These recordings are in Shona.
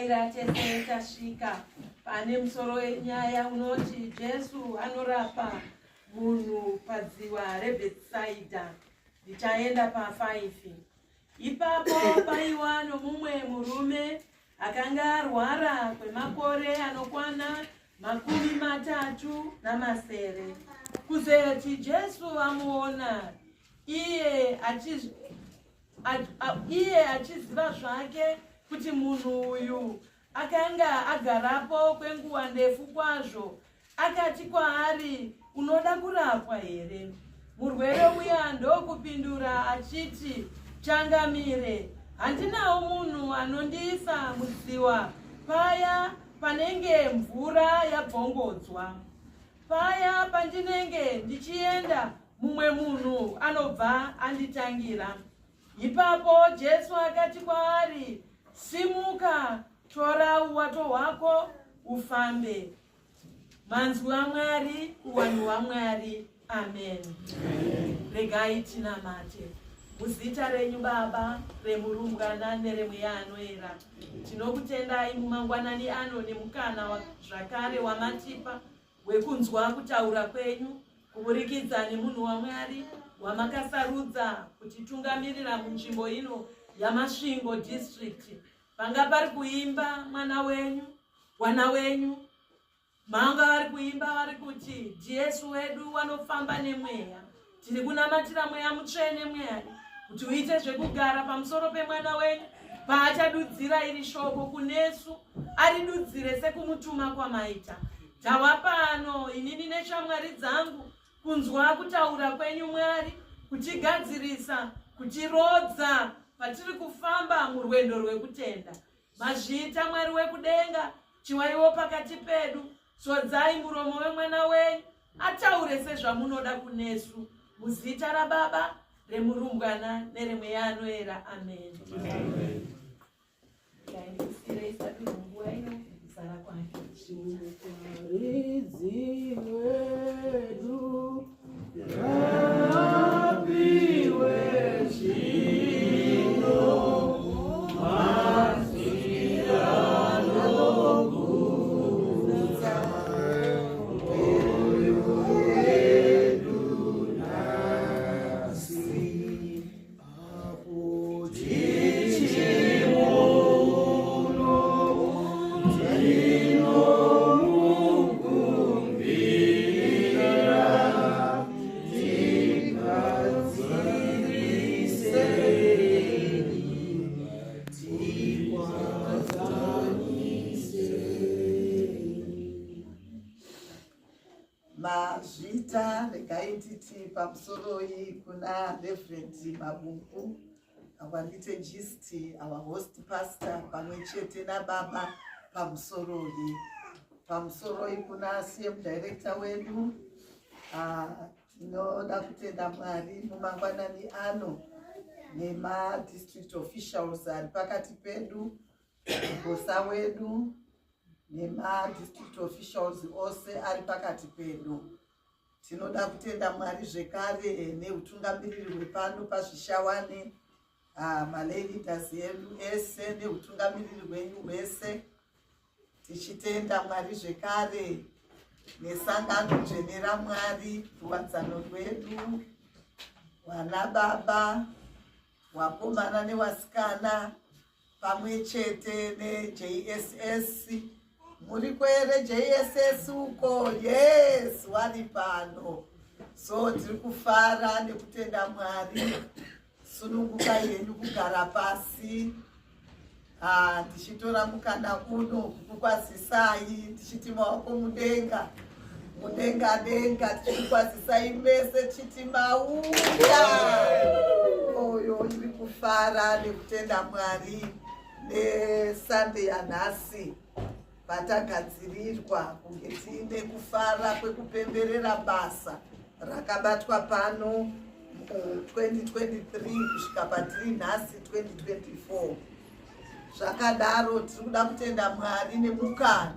Tinodaira tese tasvika pane musoro wenyaya unoti Jesu anorapa munhu padziwa reBhetsaidha. Ndichaenda pa5. Ipapo paiwa nomumwe murume akanga arwara kwemakore anokwana 37. Kuzoti Jesu amuona iye iye achiziva zvake kuti munhu uyu akanga agarapo kwenguva ndefu kwazvo, akati kwaari, unoda kurapwa here? Murwere uya ndokupindura achiti, changamire, handinawo munhu anondiisa mudziwa paya panenge mvura yabvongodzwa. Paya pandinenge ndichienda, mumwe munhu anobva anditangira. Ipapo Jesu akati kwaari, simuka, tora uwato hwako ufambe. Manzwi aMwari, uwanhu hwaMwari. Amen. Regai tinamate. Muzita renyu Baba, remurumbwana neremweya anoera, tinokutendai mumangwanani ano nemukana zvakare wamatipa wekunzwa kutaura kwenyu kuburikidza nemunhu waMwari wamakasarudza kutitungamirira munzvimbo ino yaMasvingo District. Panga pari kuimba mwana wenyu, wana wenyu, manga vari kuimba vari kuti Jesu wedu wanofamba nemweya. Tiri kunamatira mweya mutsvene Mwari kuti uite zvekugara pamusoro pemwana wenyu paachadudzira iri shoko kunesu, aridudzire sekumutuma kwamaita. Tava pano inini neshamwari dzangu kunzwa kutaura kwenyu Mwari, kutigadzirisa, kutirodza patiri kufamba murwendo rwekutenda. Mazviita Mwari wekudenga, chiwaiwo pakati pedu, zodzai muromo wemwana wenyu ataure sezvamunoda kunesu, muzita raBaba, remurumbwana neremweya anoera. Amen. Amen. Muparidzi wedu ngapiwe zvino mazwi anogutsa mwoyo yedu nhasi. Apo tichimuno tinomukumbira tigadzirisei tikwadzaniseyi. Mazvita, regai nditi pamusoroi kuna Reverend Mabungu, our liturgist, our host pastor, pamwe chete nababa pamusoroi. Pamusoroi kuna CM director wedu. Tinoda kutenda Mwari mumangwanani ano nema-district officials ari pakati pedu, gosa wedu nema-district officials ose ari pakati pedu. Tinoda kutenda Mwari zvekare neutungamiriri hwepano paZvishawane, malay leaders edu ese neutungamiriri hwenyu hwese. Tichitenda Mwari zvekare nesangano dzvene raMwari, ruwadzano rwedu, vana baba, vakomana nevasikana, pamwe chete neJSS. Muri kwere JSS uko? Yes, wari pano. So tiri kufara nekutenda Mwari. Sunungukai henyu kugara pasi. Ndichitora mukana uno kukukwazisai ndichiti maoko mudenga, mudenga denga, tichikukwazisai mese tichiti mauya. Oyo iri kufara nekutenda Mwari neSunday yanhasi patagadzirirwa kunge tiine kufara kwekupemberera basa rakabatwa pano mu 2023 kusvika patiri nhasi 2024. Zvakadaro, tiri kuda kutenda Mwari nemukana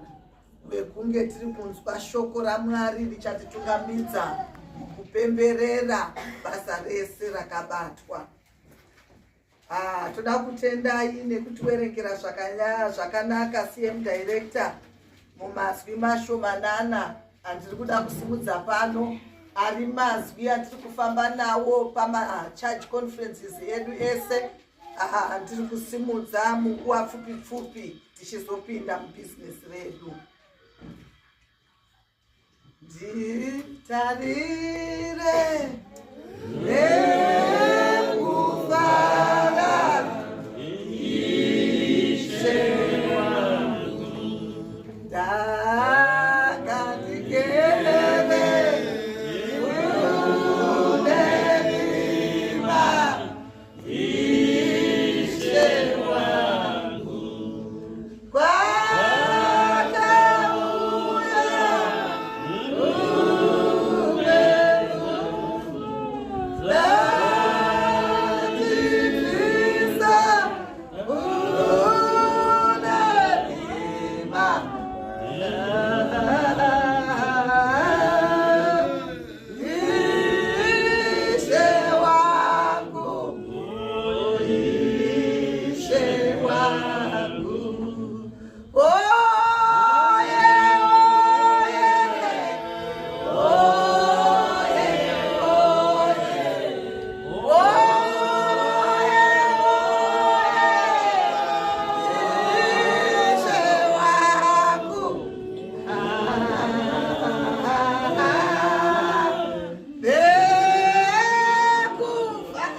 wekunge tiri kunzwa shoko raMwari richatitungamidza mukupemberera basa rese rakabatwa. Ah, toda kutendai nekutiwerengera zvakanaka CM Director mumazwi mashomanana andiri kuda kusimudza pano ari mazwi atiri kufamba nawo pamacharge conferences edu ese andiri kusimudza munguva pfupi pfupi tichizopinda mubhizinesi redu. Nditarire nekufara Ishe wangu ndakandikere kune rima Ishe wangu kwakauya ratibvisa mune rima. Ishe wangu, Ishe wangu, oye, oye, oye, oye, oye, oye, Ishe wangu.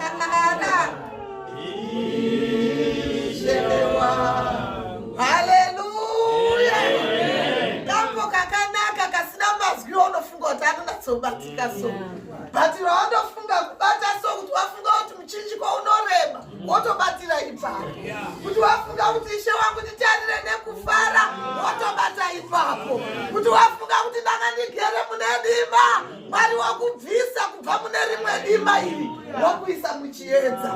Nekufara Ishe wangu. Haleluya! Kambo kakanaka kasina mazwi aunofunga kuti anonatsobatika so, but rawandofunga kubata so kuti wafunga kuti muchinjiko unorema, wotobatira ipapo. Kuti wafunga kuti Ishe wangu nditarire nekufara, wotobata ipapo. Kuti wafunga kuti ndanga ndigere mune dima, Mwari wakubvisa kubva mune rimwe dima iri wokuisa muchiedza.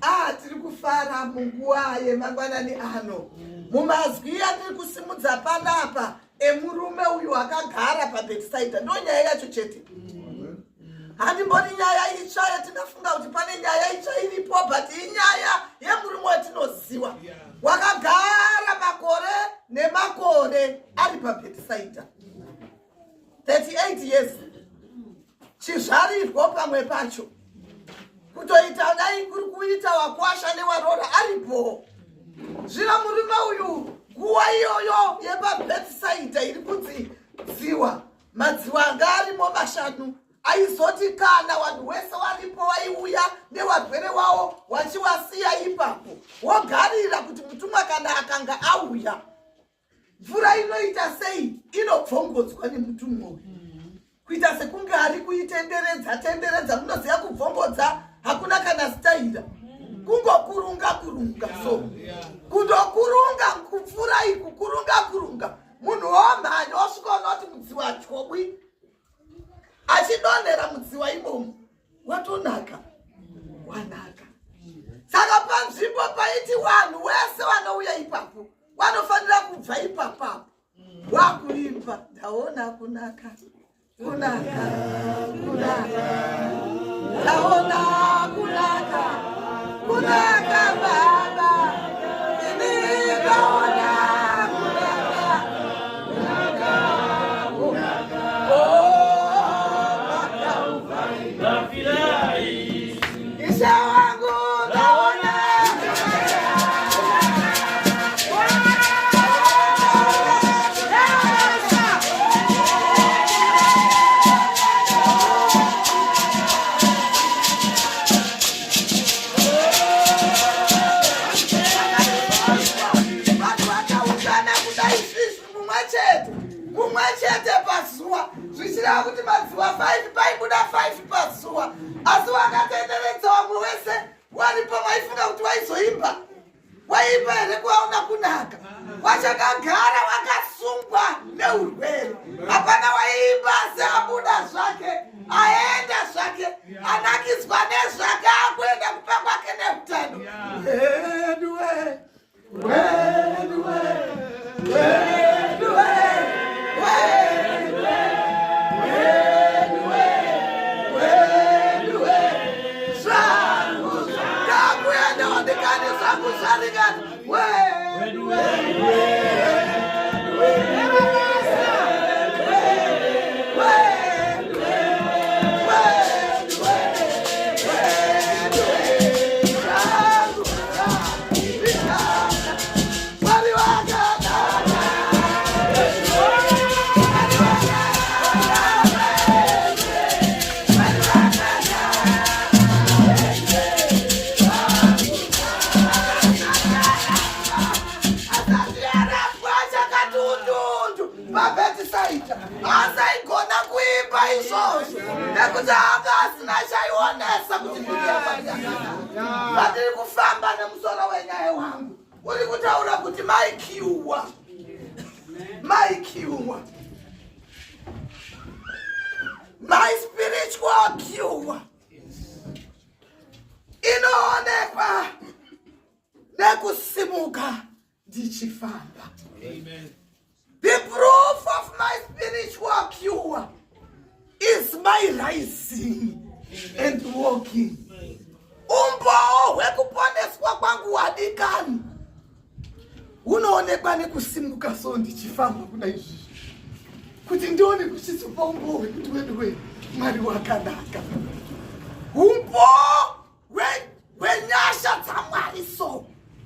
Ah, tiri kufara munguva yemangwanani ano mumazwi atiri kusimudza panapa emurume uyu akagara paBhetisaidha. Ndo nyaya yacho chete. Handimbori nyaya itsva yatingafunga kuti pane nyaya itsva iripo, but inyaya yemurume watinoziva wakagara makore nemakore ari paBhetisaidha, 38 years, chizvarirwo. Pamwe pacho kutoita dai kuri kuita wakwasha newarora aripo. Zvino murume uyu nguva iyoyo yepaBhetisaidha iri kunzi dziwa, madziwa anga arimo mashanu, aizoti kana vanhu wese waripo waiuya newarwere wavo wachiwasiya ipapo, wogarira kuti mutumwa kana akanga auya, mvura inoita sei? Inobvongodzwa nemutumwa uyu kuita sekunge ari kuitenderedza tenderedza. Munoziva kubvongodza hakuna kana sitaira, kungokurunga kurunga so, kundokurunga kupfuura iku kurunga kurunga. Munhu womhanya osvika unoti mudziwa tyobwi, achidonhera mudziwa imomo, watonaka wanaka. Saka panzvimbo paiti vanhu wese vanouya ipapo vanofanira kubva ipapapo wakuimba, "Ndaona kunaka, kunaka, kunaka, ndaona kunaka, kunaka Baba, ini ndaona kunaka, kunaka, kunaka, oh, Makalvari. Ishe wangu, ndaona." Vanhu vakaungana kudai izvizvi mumwe chete mumwe chete pazuva, zvichireva kuti mazuva 5 paibuda 5 pazuva, asi vakatenderedza vamwe wese waripo vaifunga kuti waizoimba. Waimba here kuvaona kunaka? Wachakagara wakasungwa neurwere, hapana waimba, asi abuda zvake, aenda zvake, anakidzwa nezvake, akuenda kupa kwake neutano. Weduwe, weduwe, weduwe, weduwe, weduwe, weduwe, zvangu ndakuenda. Vadikani zvangu zvaringana. Wedu wedu asaigona kuimba izvozvo nekuti anga asina chaionesa kuti ndiriyaaaatiri kufamba nemusoro wenyaya wangu uri kutaura kuti maikiuwa maikiuwa my spiritual cure inoonekwa nekusimuka ndichifamba. The proof of my spiritual cure is my rising and walking. Umbowo hwekuponeswa kwangu wadikani hunoonekwa nekusimuka so ndichifamba kuna izvizvi kuti ndione kuchizopa umbowo hwekuti wedu we Mwari wakanaka. Umbowo hwenyasha dzaMwari so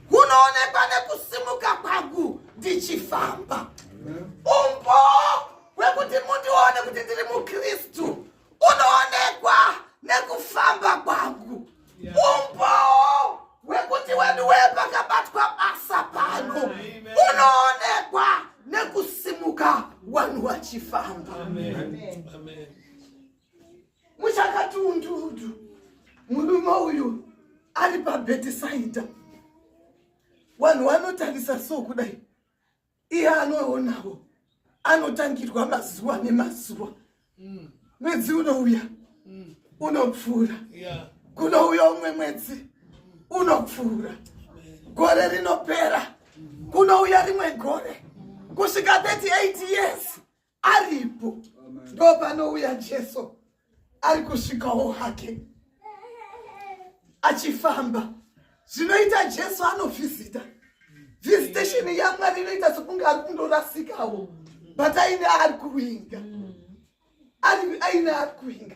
hunoonekwa nekusimuka kwangu ndichifamba. Umbowo hwekuti mundione kuti ndiri muKristu unoonekwa nekufamba kwangu. Umbowo hwekuti wedu wepakabatwa basa pano unoonekwa nekusimuka vanhu vachifamba. Muchakatundudu murume uyu ari pabhetisaidha, vanhu vanotarisa so kudai, iye anoonawo anotangirwa mazuva nemazuva. Mwedzi unouya unopfuura, kunouya umwe mwedzi unopfuura, gore rinopera, kunouya rimwe gore, kusvika 38 years aripo. Ndo panouya Jesu ari kusvikawo hake achifamba. Zvinoita Jesu anovhizita, visitation yaMwari inoita sekunge ari kundorasikawo, but aine ari kuwinga, aine ari kuwinga.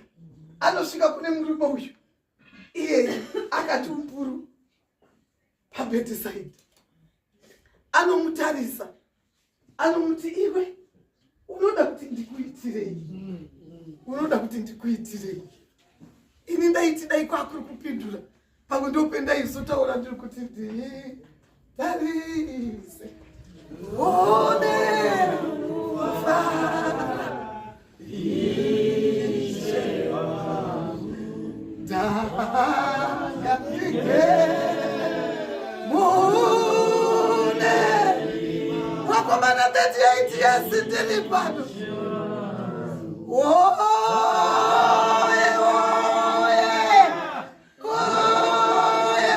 Anosvika kune murume uyu, iye akati umburu pabhetisaidi. Anomutarisa, anomuti, iwe unoda kuti ndikuitirei? Unoda kuti ndikuitirei? Ini ndaiti dai kwakuri kupindura pamwe ndopendaizotaura ndiri kuti nditarise one kufara Ishe wangu ndanga mune wakomana 38 years ndiri pano. Oye, oye, oye,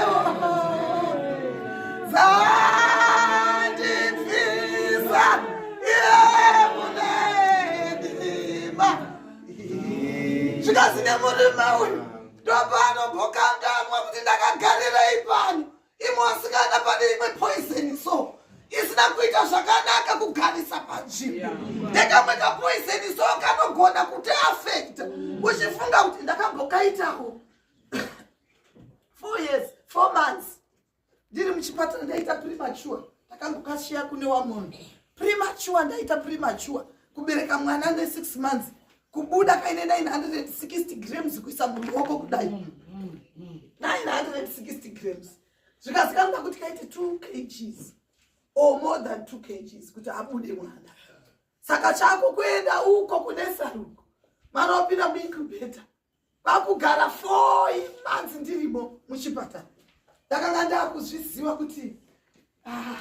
dzandibvisa iye mune zvikazi nemurume uyu ndopanombokanganwa kuti ndakagarira ipano. Imwe wasikana pane imwe poison so isina kuita zvakanaka kugarisa panzvimbo, ndekamwe kapoison so kanogona kuti affecta uchifunga kuti ndakambokaitawo 4 years 4 months ndiri muchipatara, ndaita premature, ndakambokashiya kune wamunhu premature, ndaita premature kubereka mwana ne6 months, kubuda kaine 960 grams, kuisa muruoko kudai 960 grams, zvikazikanwa kuti kaite 2 kgs or more than 2 kgs kuti abude mwana. Saka chako kuenda uko kune saruko, mwana wapinda muincubator, kwakugara 4 months ndirimo muchipatara. Ndakanga ndakuzviziva kuti ah,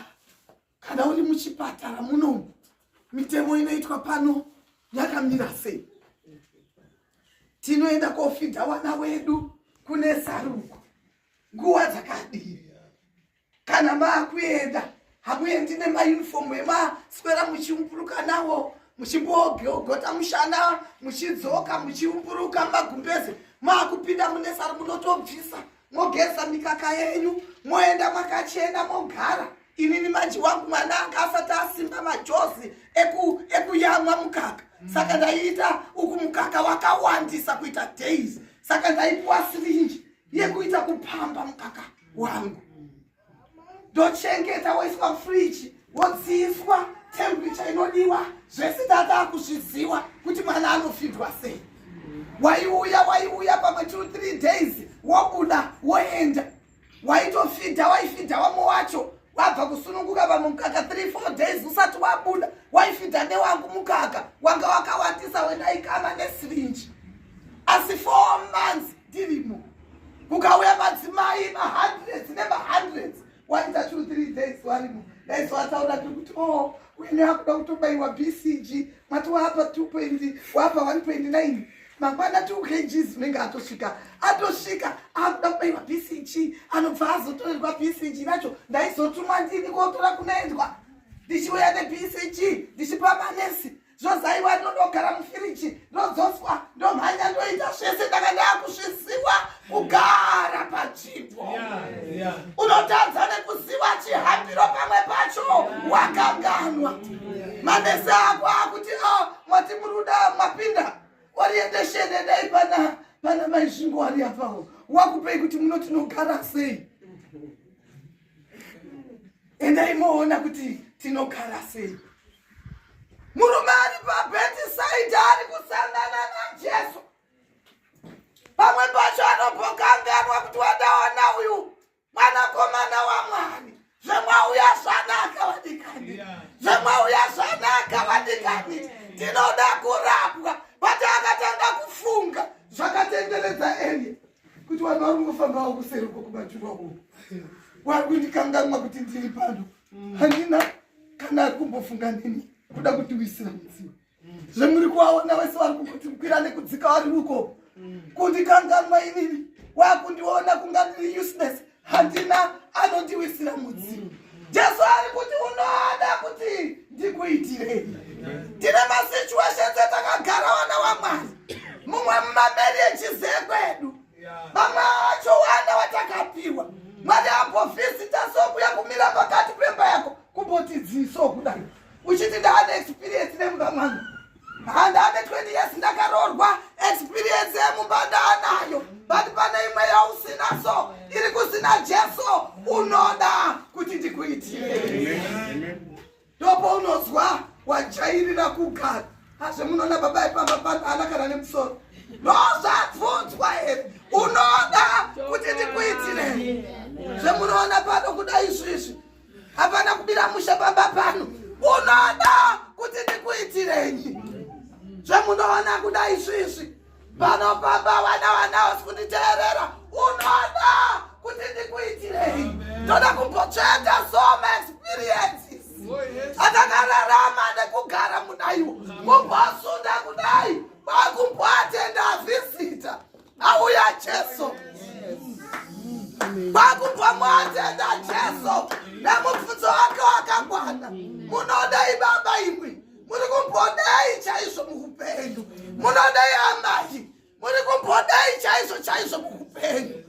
kana uri muchipatara munomu mitemo inoitwa pano yakamira sei. Tinoenda kofidha wana wedu kune saruko nguva dzakadii? Kana maakuenda hamuendi nemayunifomu emaswera muchiumburuka nawo, muchimbogota mushana, muchidzoka muchiumburuka magumbeze. Maakupinda munursery munotobvisa. Mogeza mikaka yenyu, moenda makachena, mogara. Inini manje wangu mwana anga asati asimba majozi ekuyamwa mukaka. Saka ndaiita uku mukaka wakawandisa kuita days, saka ndaipuwa sirinji yekuita kupamba mukaka wangu, ndochengeta, woiswa mufriji, wodziiswa temperature inodiwa. Zvese tata akuzviziwa kuti mwana anofidwa sei. Waiuya, waiuya pamwe 2 3 days, wobuda, woenda, waitofidha, waifidha wamwe wacho wabva kusununguka pamukaka 3 4 days usati wabuda. Waifidha newangu mukaka wanga wakawandisa wendaikama nesirinji. Asi 4 months ndirimo, kukauya madzimai mahundreds nemahundreds, waita 2 3 days warimo. Ndaizovataura tiri kuti, "Oh, uine akuda kutobayiwa BCG, mati wapa 2 point, wapa 1.9, mangwana 2 kgs unenge atosvika." Atosvika akuda kubayiwa BCG, anobva azotorerwa BCG racho. Ndaizotumwa ndini kotora kunoendwa, ndichiuya neBCG, ndichipa manesi. Zvozaiwa, ndinondogara mufiriji, ndodzoswa, ndomhanya, ndoita zvese. Ndanga ndakusvisiwa kugara panzvimbo. Unotadza nekuziva chihambiro, pamwe pacho wakanganwa. Manesi ako akuti, "A, mwati muri kuda mapinda orientation, endai pana maizvingo ari apawo, wakupei kuti munotinogara sei. Endai moona kuti tinogara sei." Murume ari paBhetisaidha ari kusangana naJesu, pamwe pacho anombokanganwa kuti wadaona uyu mwanakomana waMwari. Zvemwauya zvanaka, vadikani, zvemwauya zvanaka, vadikani, tinoda kurapwa. But akatanga kufunga zvakatenderedza area kuti vanhu vari kungofambawo kuseri uko kumajura uko, vari kundikanganwa kuti ndiri pano. Handina kana ari kumbofunga nini kuda kutiwisira mudziwe. Zvemuri kuvaona vese vari kungoti kukwira nekudzika vari uko, kundikanganwa inini, wakundiona kunga ndiri useless, handina anondiwisira mudzimu. Jesu ari kuti, "Unoda kuti ndikuitirei?" Tine masituations etakagara, wana waMwari, mumwe mumamarriages ekwedu, vamwe vacho wana watakapiwa. Mwari ambovhizita sokuya kumira pakati pemba yako, kumboti dziso kudai, uchiti, "Ndaane experience nemumba mwangu, handaane 20 years ndakaroorwa, experience yemumba ndaanayo." But pane imwe yausina, so iri kusina Jesu. "Unoda kuti ndikuitire?" Ndopo unozwa wajairira kugara. Hazvemunoona baba ipamba pano haana kana nemusoro. Ndozvabvunzwa here, "Unoda kuti ndikuitirei?" Zvemunoona pano kuda izvizvi, hapana kubira mushe pamba pano. "Unoda kuti ndikuitirei?" Zvemunoona kuda izvizvi pano pamba, vana vana kunditeerera, "Unoda kuti ndikuitirei?" Toda kumbotsveta some experiences atakararama nekugara munaiwo, kumbosunda kudai, kwakumboatenda visitor auya Jesu, kwakumbomuatenda Jesu nemubvunzo wake wakakwana: "Munodai baba imwi? Muri kumbodai chaizvo muupenyu? Munodai amai? Muri kumbodai chaizvo chaizvo muupenyu?"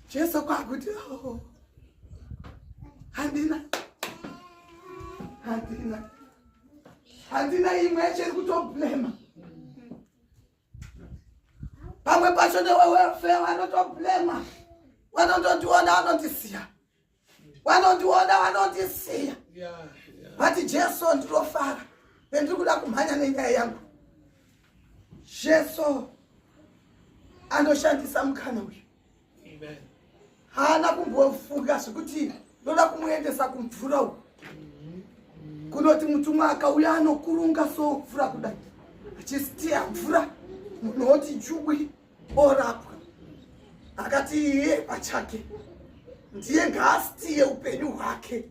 Jesu kwakuti, "Oh, handina, handina, handina." Imwe yacho iri kutoblema, pamwe pacho newewelfare vanotoblema, vanondotiona vanondisiya, vanondiona vanondisiya. But Jesu, ndinofara pendiri kuda kumhanya nenyaya yangu. Jesu anoshandisa mukana uyu. Haana kumbofunga zvekuti ndoda kumuendesa kumvura uku, kunoti mutumwa akauya anokurunga so mvura kudai, achisitiya mvura, munhu oti jubwi, orapwa. Akati iye pachake ndiye ngaasitiye upenyu hwake,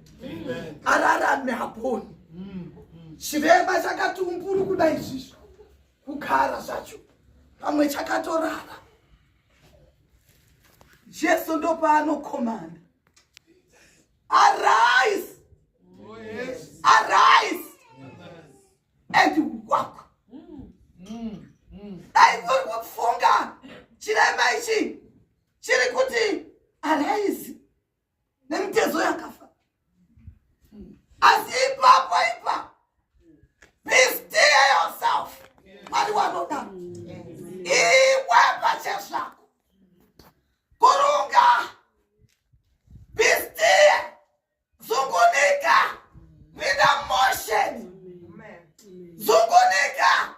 ararame aponi. Chirema chakati umburu kudai izvizvi, kugara zvacho pamwe chakatorara. Jesu ndopaanokomanda, "Arise, arise and walk." Dai uri kufunga chirema ichi. Chiri kuti arise nemitezo yakafa. Asi ipapo ipa be still yourself. Mwari wanoda iwe pachezvako kurunga be still zungunika pinda motion zungunika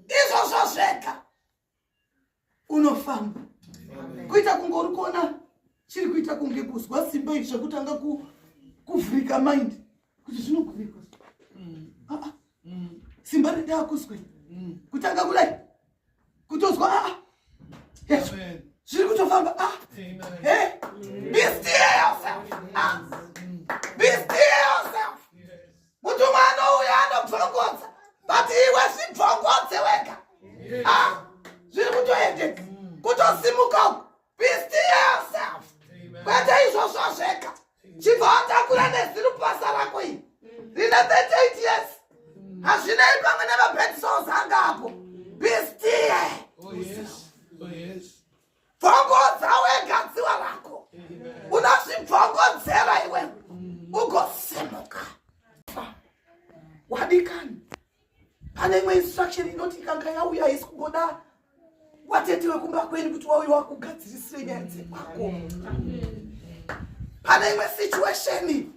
izvozvo zvega unofamba kuita kunge uri kuona chiri kuita kunge kuzwa simba izvi zvekutanga kuvhurika mind kuti zvinogurikwa ah, ah. Simba rindaakuzwe kutanga kudai kutozwa aa ah, zviri kutofamba ah hey be still yourself ah be still yourself mutumwa anouya anobvongodza but iwe zvibvongodze wega ah zviri kutoendeka kutosimuka uku be still yourself kwete izvozvo zvega chibva watakura nezirupasa rako iri rine 38 years hazvinei pamwe nemabed souls anga apo be still Oh, yes. Oh, yes. Bvongodza wega dziwa rako unozvibvongodzera iwe ugosimuka wadikani pane imwe instruction inoti ikanga yauya haisi kungoda watete wekumba kwenyu kuti wauya wakugadzirisire nyaya dzekwako pane imwe situation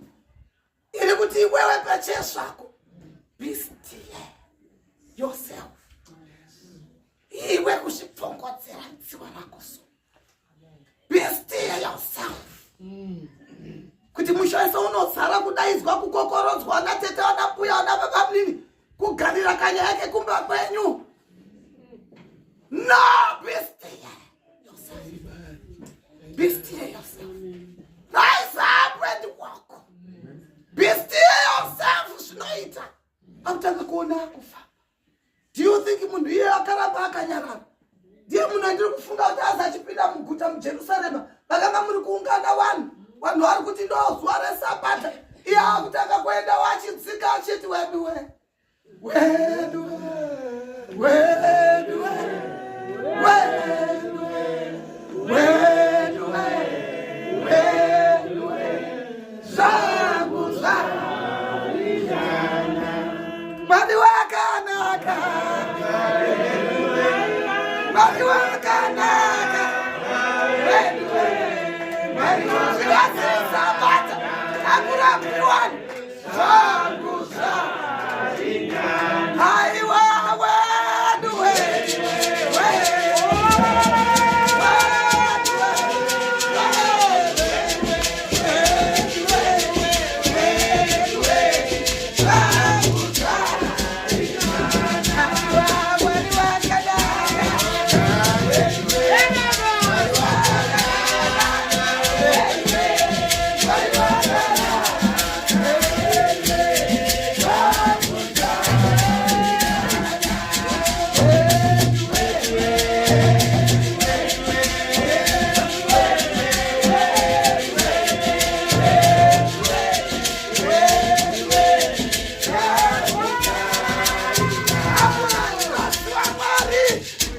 iri kuti iwewe pachezvako be still yourself iwe kuzvibvongodzera dziwa rako so be still yourself kuti musha wese unozara kudaidzwa kukokorodzwa ana tete ana mbuya ana baba munini kugarira kanyaya kekumba kwenyu no be still yourself be still yourself rise up and walk be still yourself zvinoita akutanga kuona akufa do you think munhu iye akaramba akanyarara ndiye munhu andiri kufunga kuti azi achipinda muguta mujerusarema vakanga muri kuungana vanhu vanhu vari kuti ndo zuva resabata iye akutanga kuenda wachidzika achiti weduwe weduwe weduwe weduwe weduwe weduwe zvangu zvaringana Mwari wakanaka Mwari wakanaka weduwe Mwari zvikazisabata akurapiwani zvangu zvaringana haiwa weduwe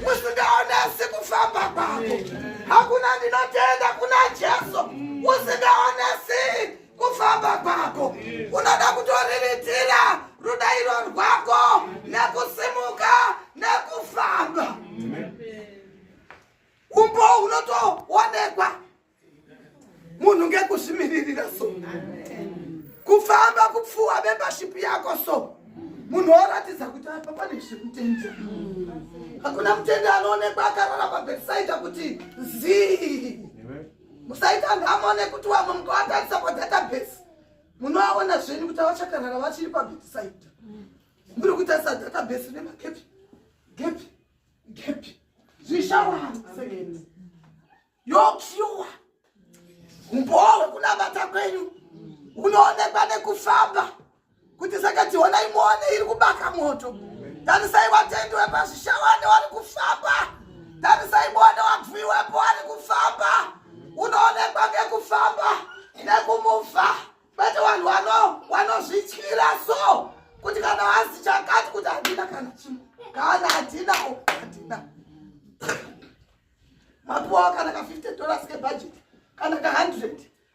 Musingaonesi kufamba kwako hakuna ndinotenda kuna Jesu usingaonesi kufamba kwako unoda kutoriritira rudairo rwako nekusimuka nekufamba umbo unotoonekwa munhu ngekuzvimiririra so kufamba kupfuwa membership yako so munhu oratidza kuti apa pane zvemutende hakuna mutende anoonekwa akarara pabedside kuti zii musaita nhamo nekuti wamwe mukawatarisa padatabase munoaona zvenyu kuti avachakarara vachiri pabedside muri kutarisa database nemagepi gepi gepi zvishawana second yokiwa umbowo hwekunamata kwenyu unoonekwa nekufamba kuti saka tionai muone iri kubaka moto tarisai vatendi wepazvishawane wari kufamba tarisai muone wabviwepo wari kufamba unoonekwa ngekufamba nekumufa kwete vanhu vanozvityira so kuti kana wazi chakati kuti handina kana chimwe kana handina handina mapuwa kana ka 50 dollars kabhajeti kana ka 100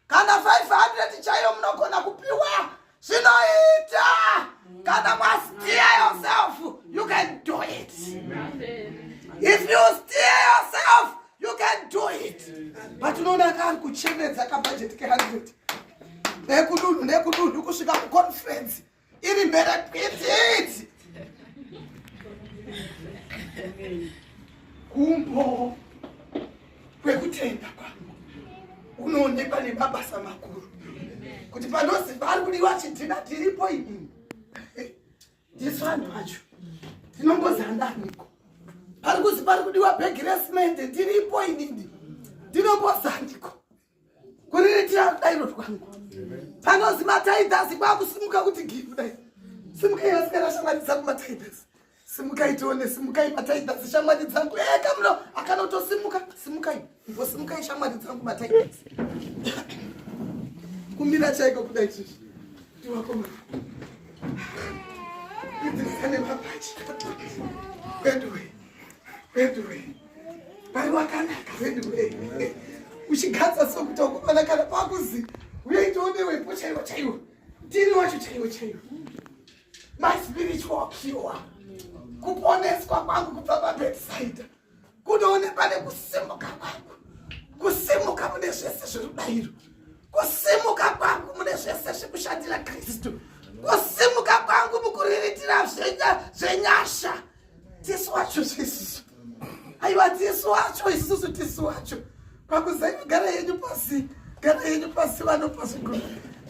kana 500 chaiyo munogona kupiwa. Zvinoita kana mwasteer yourself, you can do it. If you steer yourself, you can do it. But unoona kaari kuchemedza kabhajeti ke100 nekudunhu nekudunhu kusvika kuconference iri mhere pwititi. Kumbo kwekutenda kwangu unoonekwa nemabasa makuru, kuti panozi pari kudiwa chidhina, tiripo. Inini ndisu vanhu vacho ndinombozandaniko. Pari kuzi pari kudiwa bhegi resimende, ndiripo. Inini ndinombozandiko kuriritira rudairo rwangu. Panozi matithers, kwakusimuka kuti gi kudai. Simukai vasikana, shamwari dzangu, matithers, simukai tione. Simukai matithers, shamwari dzangu. Eka muno akanotosimuka. Simukai, mbosimukai shamwari dzangu, matithers. Kumira chaiko kudai izvizvi tiwakomana idzisane mapachi. Weduwe, weduwe, Mwari wakanaka weduwe. Uchigadza sokuti wakomana, kana pakuzi uyai tione wepo chaiwo chaiwo, ndini wacho chaiwo chaiwo. My spiritual cure, kuponeswa kwangu kubva paBethsaida kunoonekwa nekusimuka kwangu, kusimuka mune zvese zverubayiro, kusimuka kwangu mune zvese zvekushandira Kristu, kusimuka kwangu mukuriritira zvenyasha. Tisu wacho isusu, aiwa, tisu wacho isusu, tisu wacho. Kwakuzai, gara yenyu pasi, gara yenyu pasi. Vanopa zviguru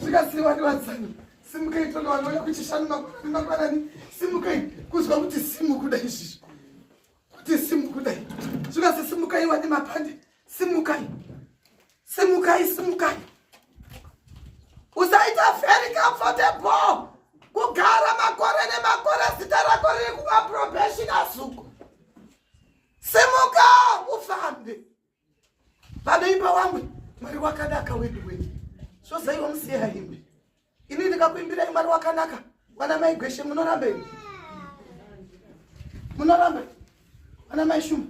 zvikasiwa niwadzani. Simukai tono vanouya kuchishanu mangwanani mangwanani. Simukai, kuzwa kuti simu kuda izvizvi, kuti simu kudai, zvikasi simukai wane mapande. Simukai, simukai, simukai. Usaita very comfortable kugara makore nemakore, zita rako riri kumaprobation asuku. Simuka ufambe. Vanoimba wamwe, Mwari wakanaka wedu wedu. Zvozaiwa musiye haimbe. Ini ndikakuimbirai Mwari wakanaka, vana mai Gweshe, munorambei? Munoramba, vana mai Shuma?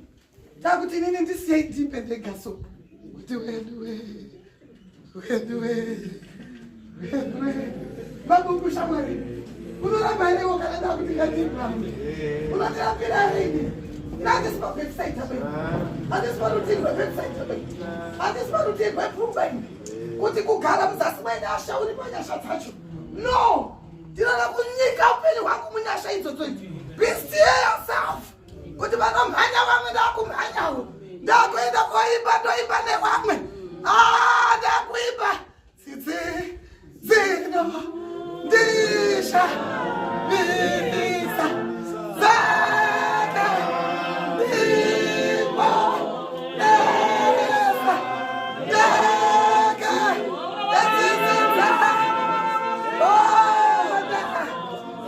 Takuti inini ndisiyei ndimbe ndega so kuti wedu we, wedu we, wedu we. Mabuku shamwari, unoramba herewo kana ndakuti ngandimba? Unondirambira here ini? Handisi paBethsaida pai, handisi parutivi rweBethsaida pai, handisi parutivi rwepfungwa ini kuti kugara muzasi mwenyasha uri panyasha dzacho. No, ndinoda kunyika upenyu hwangu munyasha idzodzo idzi. Be still yourself kuti vanomhanya vamwe, ndakumhanyawo. Ndakuenda koimba, ndoimba nevamwe. Ah, ndakuimba tsitsi dzino ndisha misa zaka ndipo nesa ndaka ndatsitsidza ona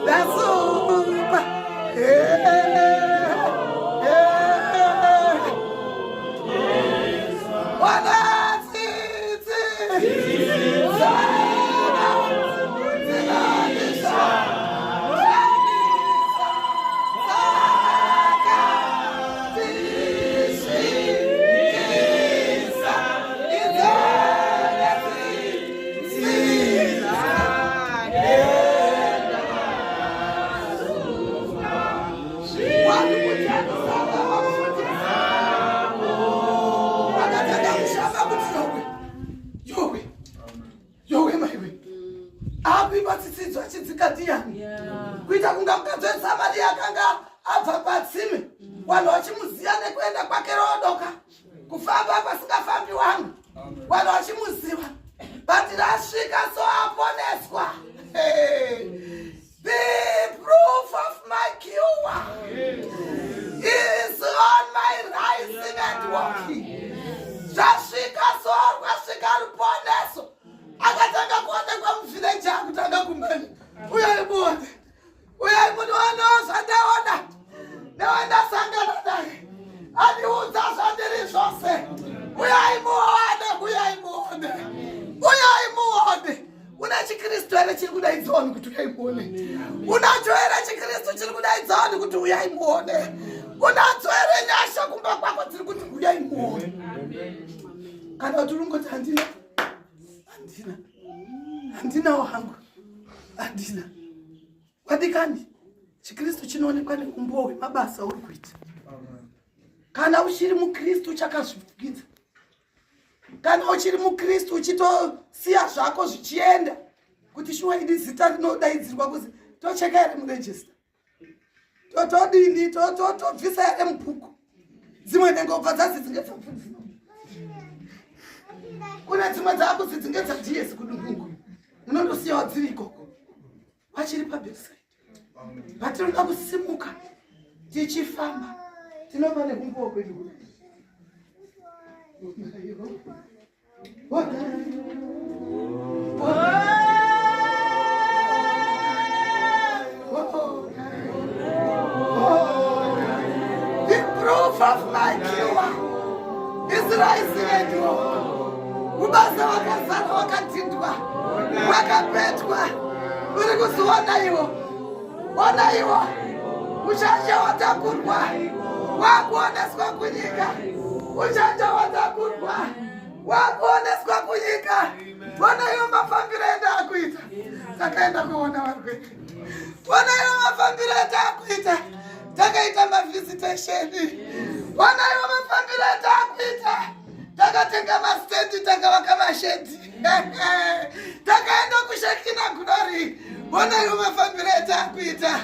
ndasupa. Eh, eh. Wana tsitsi dzana dzinondisha saka tisvikisa idzana tsitsi. Vanhu kuti anosara vamufundisi vakatanga kushama kuti yowe, yowe, yowe, maiwe, akuipa tsitsidzo achidzika ndiyani? Kuita kunga mukadzi weSamaria akanga abva patsime, vanhu vachimuziva nekuenda kwake rodoka, kufamba pasingafambi wangu, vanhu vachimuziva, but rasvika so aponeswa. Hey. The proof of my cure is on my rising and walking. Zvasvika so rwasvika ruponeso, akatanga kuonekwa muvillage, akutanga kumhanya, "Uyai muone, uyai munoona zvandaona newandasangana naye, andiudza zvandiri zvose. Uyai muone, uyai muone, uyai muone." Una chiKristu here chiri kudaidza vanhu kuti uyai muone? Unacho here chiKristu chiri kudaidza vanhu kuti uyai muone? Unadzo here nyasha kumba kwako dziri kuti uyai muone? Kana kuti uri handina handina handinawo hangu handina. Vadikani, chiKristu chinoonekwa neumbowo hwemabasa uri kuita. Kana uchiri muKristu uchakazvifukidza, kana uchiri muKristu uchitosiya zvako zvichienda, kuti shuwa idi zita rinodaidzirwa kuzi tocheka here murejista, totodini, totobvisa here mubhuku, dzimwe nhengo bva dzadzi dzinge dzabvunzi, kune dzimwe dzakuzi dzinge dzads kudungungu, munondosiyawo dziri ikoko, vachiri pabedside. Patinoda kusimuka tichifamba, tinova nekumbuwa kwedu. The proof of my cure is rising and ubasa wakazara, wakadhindwa, wakapetwa, uri kuziona iwo, ona iwo uchanja watakurwa, wakuoneswa kunyika. Uchanja watakurwa, wakuoneswa kunyika. Ona iwo mafambiro enda akuita, takaenda kuona varwere. Ona iwo mafambiro enda akuita, takaita mavisitationi. Ona iwo mafambiro enda akuita, takatenga mastendi, takavaka mashedhi, takaenda kuShekinah Glory. Ona iwo mafambiro etakuita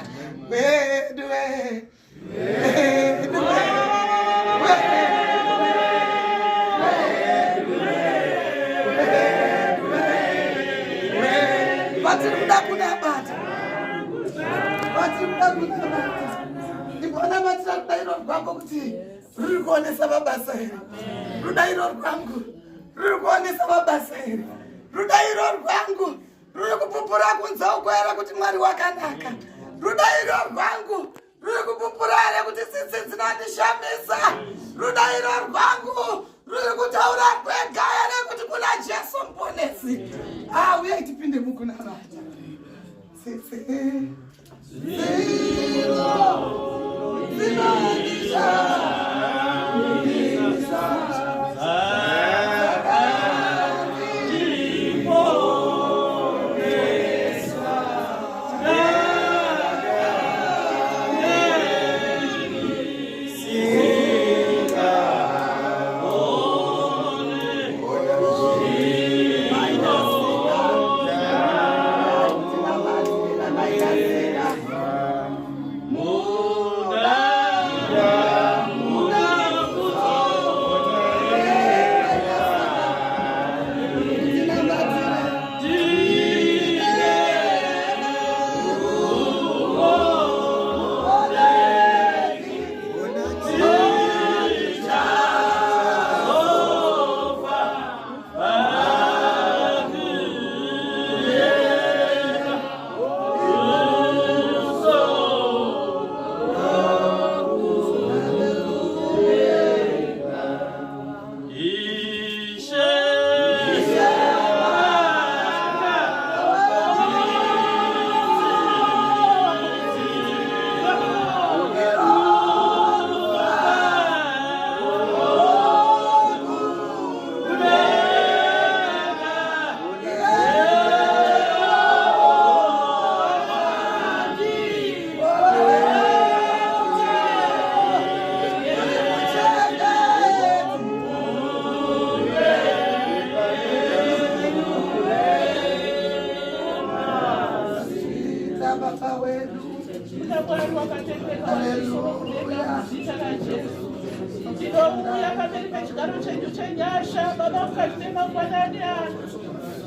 wedu we wedu we. Vatiri kuda kunabata, vatiri kuda kunabata, ndikuonamatira rudairo rwangu kuti ruri kuonesa mabasa here. Rudairo rwangu ruri kuonesa mabasa here? Rudairo rwangu ruri kupupura kunze uko here kuti Mwari wakanaka? Rudairo rwangu ruri kupupura here kuti tsitsi dzinondishamisa? Rudairo rwangu ruri kutaura kwega here kuti kuna Jesu Muponesi? Ah, uyai tipinde mukunamata. Tsitsi dzino dzinondishamisa. Baba wedu. Mwari wakatendeka, kudenga, muzita raJesu tinouya pamberi pechigaro chenyu chenyasha, Baba, mukati memangwanani ano.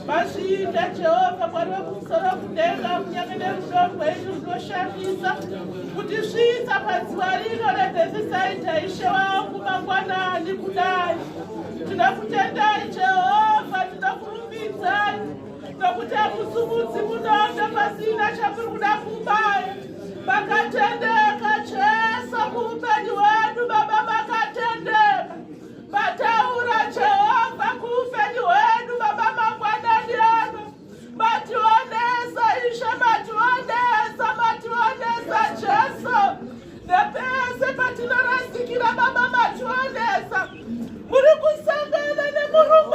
Mazviita, Jehovha Mwari wekumusoro kudenga, kunyange nerudo rwenyu runoshamisa kutisvitsa pazuva rino reBhethisaidha. Ishe wangu, mangwanani kudai tinokutendai, Jehovha, tinokurumbidzai nokuti hamusumudzi munondo pasina chamuri kuda kubaya. Makatendeka, Jesu, kuupenyu hwedu. Baba, makatendeka. Mataura, Jehovha, kuupenyu hwedu. Baba, mangwanani ano mationesa, Ishe, mationesa, mationesa, Jesu, nepese patinorasikira. Baba, mationesa. Muri kusangana nemurungu.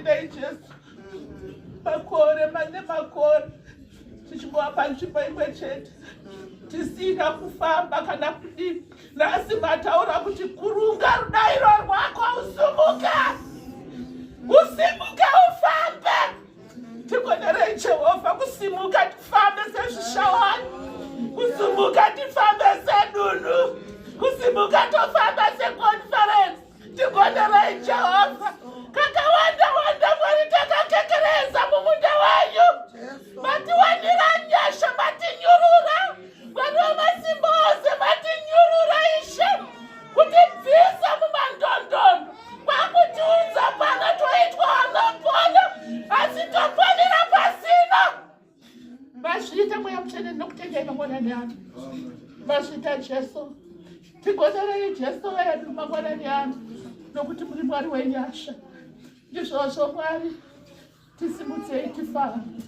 Tinokutendai Jesu. Makore mane makore tichingova panzvimbo imwe chete tisina kufamba kana kudii. Nhasi mataura kuti kurunga rudairo rwako usimuke, usimuke ufambe. Tigonerei Jehovha kusimuka tifambe sezvishawani, kusimuka tifambe sedunhu, kusimuka tofamba seconference. Tigonerei Jehovha. Kakawanda wanda Mwari takakekereza mumunda wenyu, matiwanira nyasha, matinyurura. Mwari wamasimba ose, matinyurura Ishe, kutibvisa mumandondondo kwakutiunza pano toitwa anopona, asi toponera pasina. Mazviita Mweya Mutsvene, ndinokutendai mangwanani ano. Mazviita Jesu. Tigonerei Jesu vedu mangwanani ano, nokuti muri Mwari wenyasha. Ndizvozvo Mwari, tisimudzei tifambe,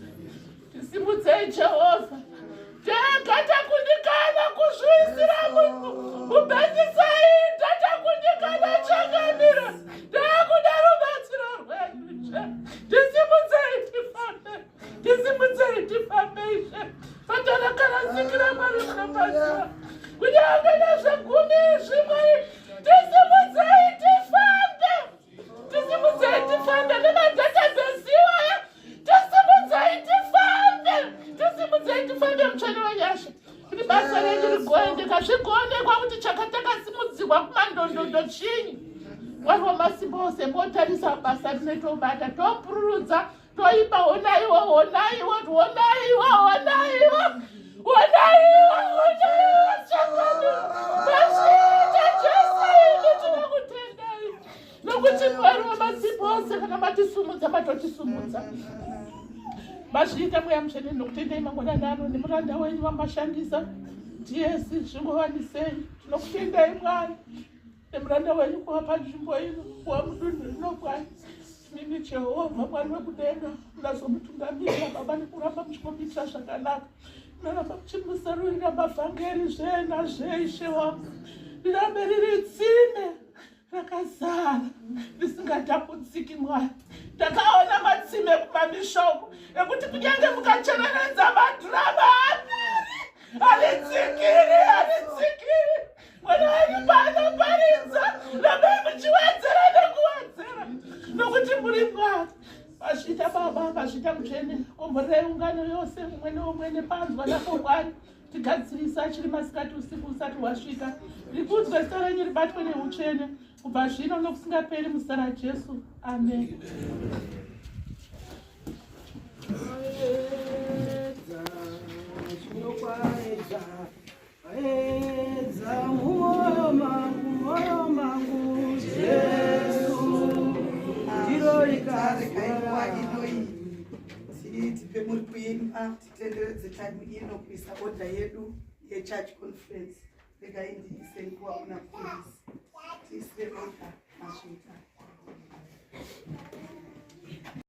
tisimudzei Jehovha. Tega takundikana kuzviisira mubhendisaita, takundikana changamiro, takuda rubatsiro rwenyu. Tisimudzei tifambe, tisimudzei tifambe Ishe. Patarakaradzikira Mwari munobatsira, kunyange nezvegumi izvi Mwari, tisimudzei tifambe, tisimudzei tifambe nemadhatabhesi iwaya, tisimudzei tifambe, tisimudzei tifambe. Mutsvene wenyasha, kuti basa renyu rigoendeka, zvigoonekwa kuti chakatakasimudzirwa kumandondondo chinyi. Mwari wamasimba ose, motarisa basa rinoitobata, topururudza, toimba honaiwo, honaiwo, honaiwo, honaiwo, honaiwo, honaiwo. Chakani mazviita Jesu, ini tinokutendai, nokuti Mwari wamasimba ose, kana matisumudza, matotisumudza. Mazviita Mweya Mutsvene, nokutendai mangwanani ano nemuranda wenyu vamashandisa ds zvingovanisei. Tinokutendai Mwari nemuranda wenyu kuva panzvimbo ino, kuva mudunhu rino. Mwari mimi Jehovha Mwari wekudenga, munazomutungamirira Baba nekuramba muchikomuitira zvakanaka, munoramba muchimusarurira mavhangeri zvena zveIshe wangu, rirambe riri tsime rakazara risingatambudziki. Mwari, takaona matsime kumamisha uku ekuti kunyange mukachereredza madhurama aperi, haritsikiri, haritsikiri. Mwana wenyu paanoparidza, rambai muchiwedzera nekuwedzera, nokuti muri Mwari. Mazviita Baba, mazviita Mutsvene. Komborerai ungano yose, mumwe neumwe nepanzwa napo. Mwari, tigadzirisa achiri masikati, usiku usati hwasvika. Rikudzwe zita renyu, ribatwe neutsvene kubva zvino nokusingaperi, muzita raJesu, amen. Edza mumwoyo mangu, mwoyo mangu, Jesu ndiro. Regai nguva ino iyi tipe muri kuimba, titenderedze time ino kuisa order yedu yechurch conference. Regai ndiise nguva kuna mufundisi, tiisire order. Masvita.